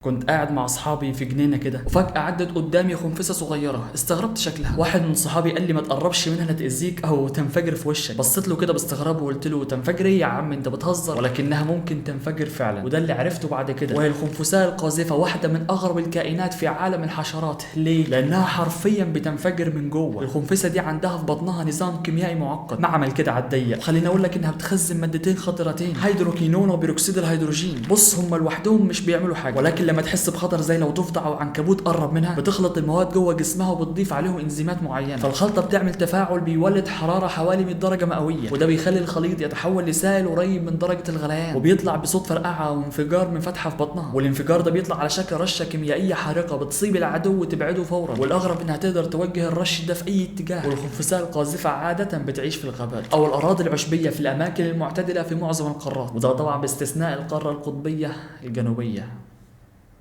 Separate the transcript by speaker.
Speaker 1: كنت قاعد مع اصحابي في جنينة كده، وفجاة عدت قدامي خنفسه صغيرة. استغربت شكلها. واحد من صحابي قال لي ما تقربش منها لا تاذيك او تنفجر في وشك. بصيت له كده باستغراب وقلت له تنفجر ايه يا عم، انت بتهزر؟ ولكنها ممكن تنفجر فعلا، وده اللي عرفته بعد كده. وهي الخنفساء القاذفه، واحدة من اغرب الكائنات في عالم الحشرات. ليه؟ لانها حرفيا بتنفجر من جوه. الخنفسه دي عندها في بطنها نظام كيميائي معقد، معمل كده على الضيق. وخليني اقول لك انها بتخزن مادتين خطيرتين، هيدروكينون وبيروكسيد الهيدروجين. بص، هم لوحدهم مش بيعملوا حاجة، ولكن لما تحس بخطر زي لو ضفدع او عنكبوت قرب منها، بتخلط المواد جوه جسمها وبتضيف عليهم انزيمات معينة، فالخلطه بتعمل تفاعل بيولد حرارة حوالي 100 درجه مئوية، وده بيخلي الخليط يتحول لسائل قريب من درجه الغليان، وبيطلع بصوت فرقعه وانفجار من فتحه في بطنها. والانفجار ده بيطلع على شكل رشه كيميائية حارقه بتصيب العدو وتبعده فورا. والاغرب انها تقدر توجه الرش ده في اي اتجاه. والخنفساء القاذفه عادة بتعيش في الغابات او الاراضي العشبيه في الاماكن المعتدلة في معظم القارات، وده طبعا باستثناء القارة القطبيه الجنوبية.